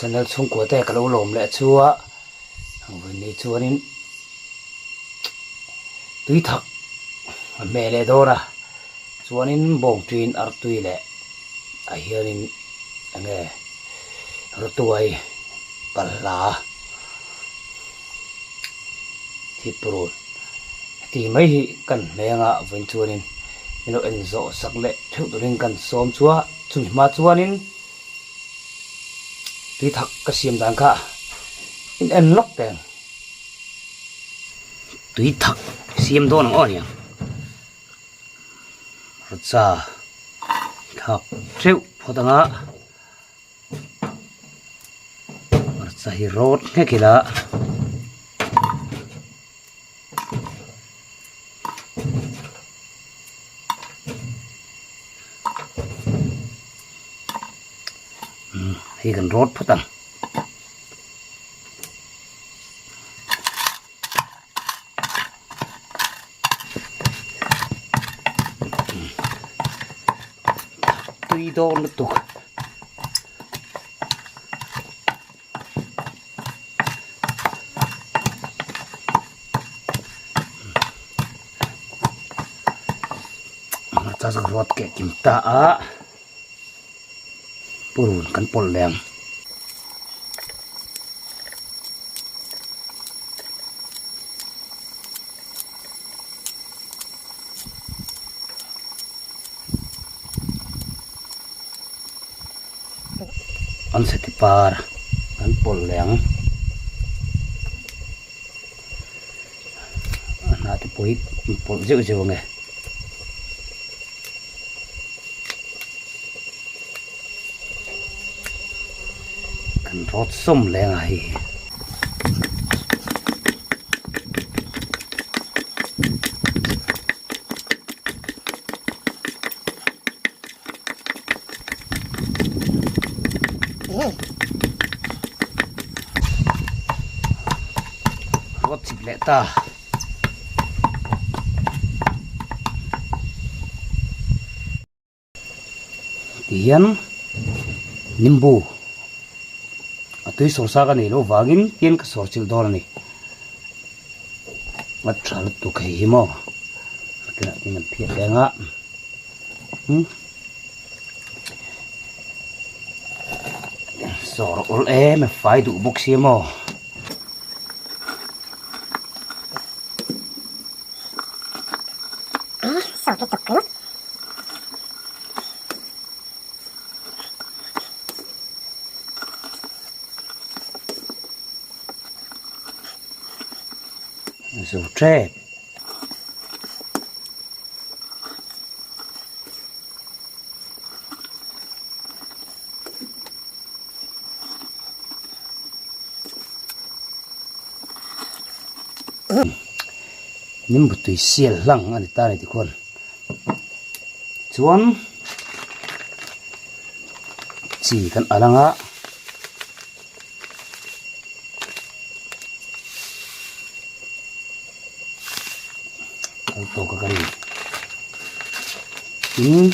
Channel chhungkua te ka lo lawm leh chu a, vawiin chuanin tui thak a hmeh leh dawn a, chuanin bawng ṭin artui leh ah hianin eng nge rawtuai balhla thipurun heti mai hi kan hmeng a vawiin chuanin min lo en zawh sak leh theuh turin kan sawm chu a, chumi hma chuanin. Tui thak ka siam dan kha in en lawk teng tui thak siam dawn ang aw nia hmarcha thlak teuh phawt anga hmarcha hi rawt nghek ila. Hei kan rawt phawt ang. Tui dawn lutuk. Hmarcha chu rawt keh kim ta a purun kan pawlh leh ang. An seti par an pawlh leh ang a hnah te pawh hi an pawlh zeuh zeuh ang e. Kan rawt sawm leh ang a hei hi. Rawt chip leh ta. Tihian nimbu a tui sawr sa ka nei loh vangin tian ka sawr chilh dawn a ni. A tha lutuk hei hi maw tunah tin an phiat leng a. Sawr awl em a fai duh bawk sia maw. Zo tep. Nimbu tui sial hlang a ni ta a ni tikhuan chuan chi kan al ang a. Kal tawk a kan in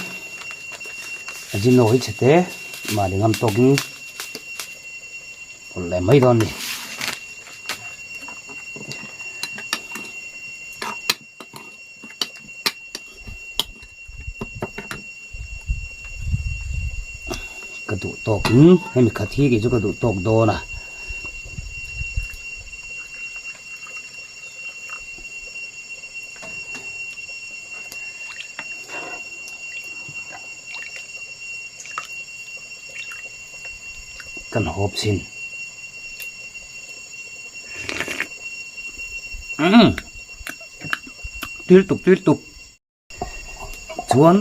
a zin awi chhe te mahni ngam tawkin pawlh leh mai dawn a ni. Ka duh tawkin hemi khat hi kei chu ka duh tawk dawn a. Kan hawp chin. Tuil tuk tuil tuk. Chuan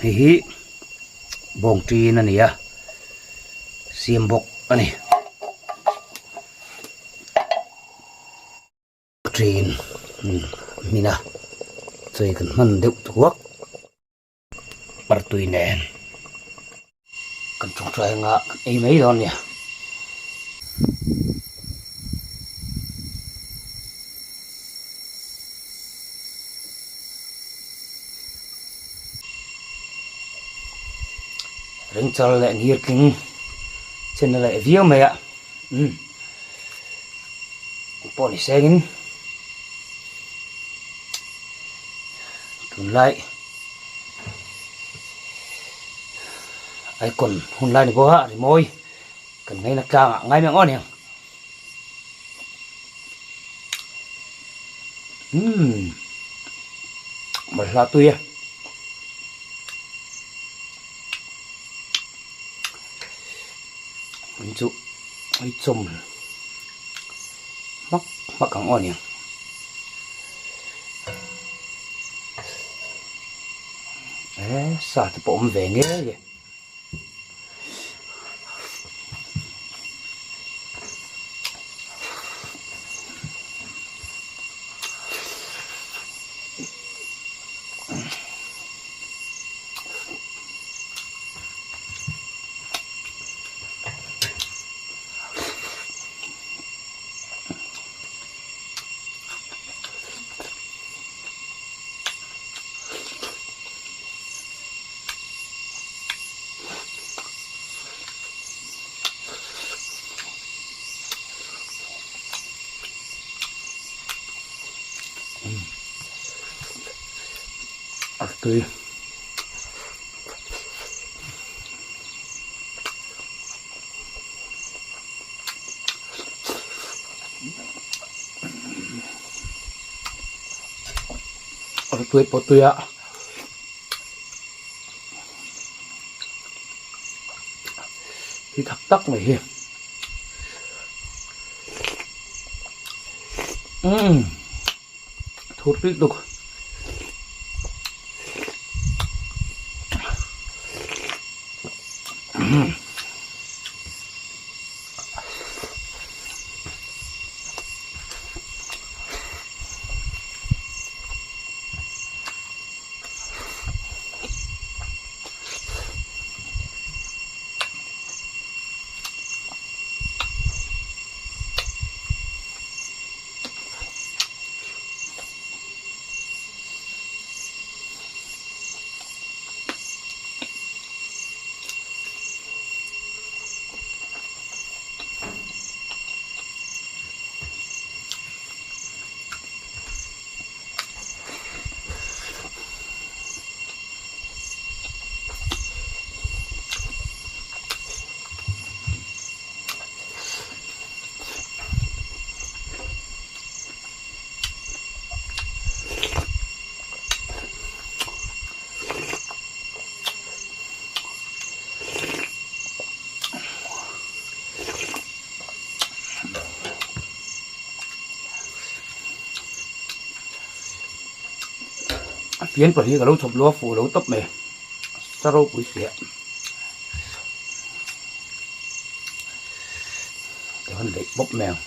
hei hi bawng ṭin a ni a, siam bawk a ni. Ṭin hmin a, chawi kan hman deuh thuak. Partui nen kan ṭawngṭai anga kan ei mai dawn a nia. Ringchal leh ngirtling. Chen a leh viau mai a umm pawh ni sengin tunlai icon hun lai ni bawk a rimawi kan ngaina tlangah ngai mai ang aw niang umm balhla tui e. An chu ai chawm hmak hmak ang aw aniang. Eh sa te pawh awm ve ngei e. A tui. Tui pawh tui a. Tui tak tak mai hi. Umm. Thur tui tuk. Fian pahnih ka lo chhawp luah fuh lo tawp mai sa ropui fiah. Ka han daih bawk mai ang.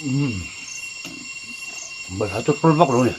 Umm balhla chu pul vak lo a ni.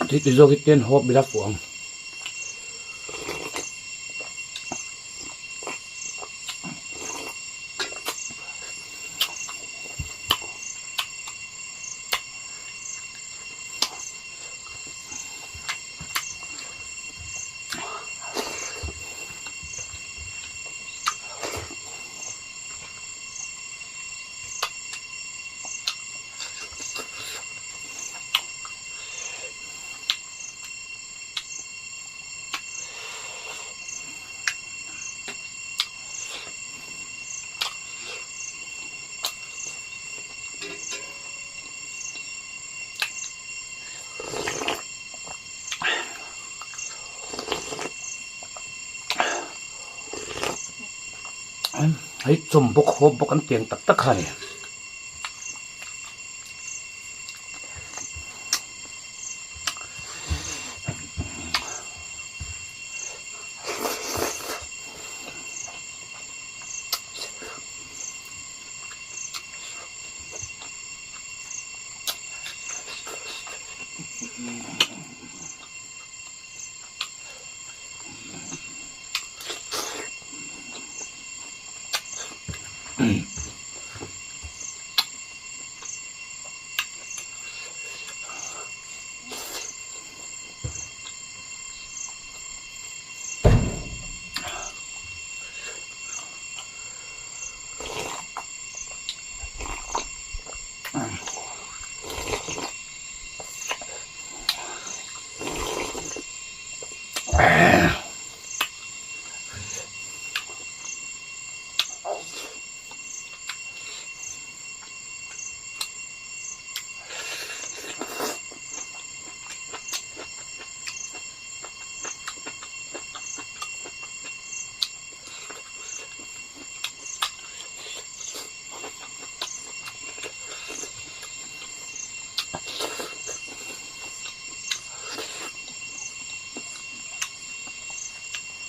Tui tui zawk hi ten hawp ila fuh ang. Hei chawm bawk hawp bawk an tiang tak tak kha a ni.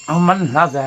A man hla ve.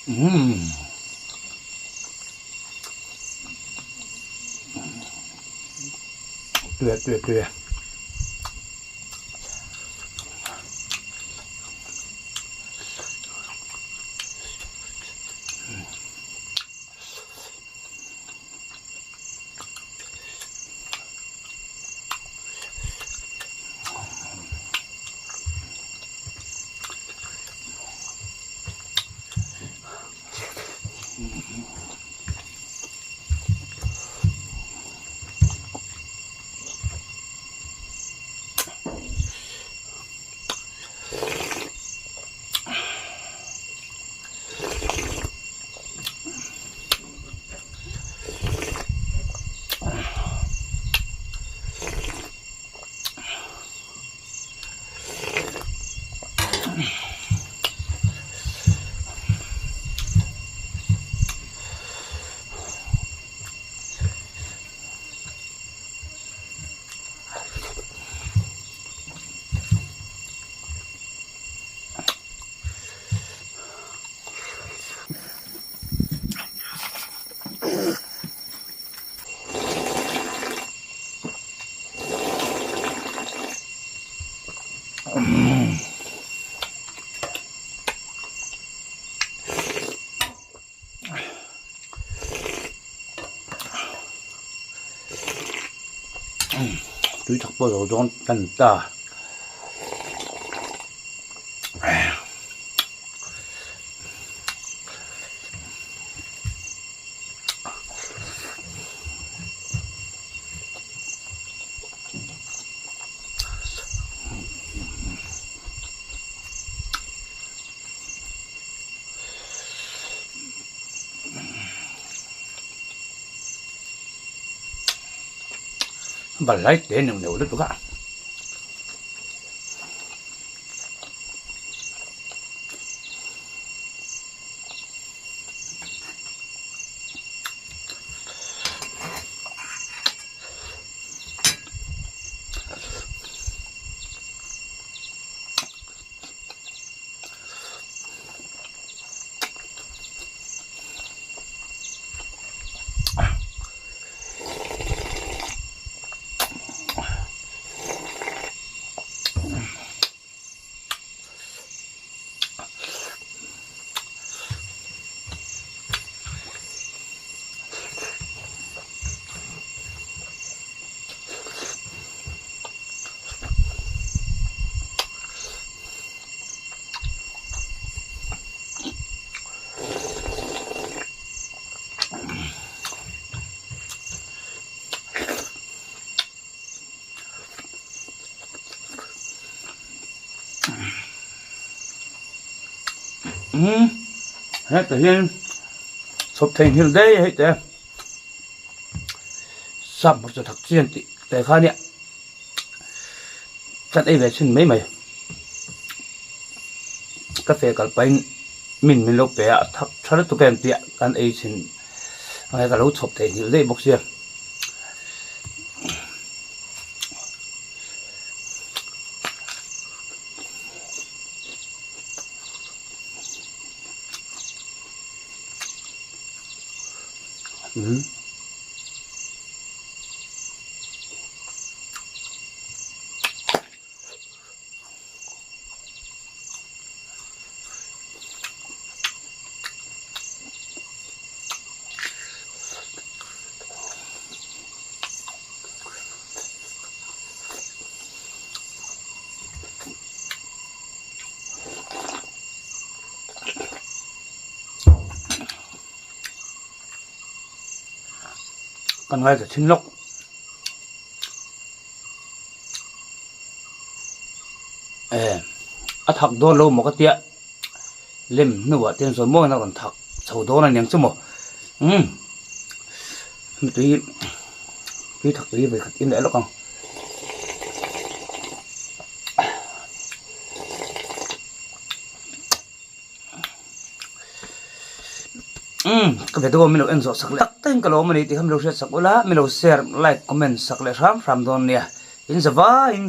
Umm. Tui a tui a tui a. Tui thak pawh zo dawn tan ta. Balai te neuh neuh lutuk a. Umm hetah hian chhawp theihnghilh daih hei te sap hmawrh chaw thak chian tih te kha nia kan ei ve chhin mai mai ka fe kal pahin min min lo pe a a thak tha lutuk em tih kan ei chhin ang ka lo chhawp theihnghilh daih bawk sia. Umm. Kan ngaithla thin lawk. Eh a thak dawn lo maw ka tia lem hnuah te chuan maw in a rawn thak chho dawn a niang chu maw umm tui tui thak tui vawikhat in leh lawk ang. Umm ka video min lo en zawh sak leh tak takin ka lawm a ni tih kha min lo hriat sak ula min lo share like comment sak leh hram hram dawn nia in za vaiin.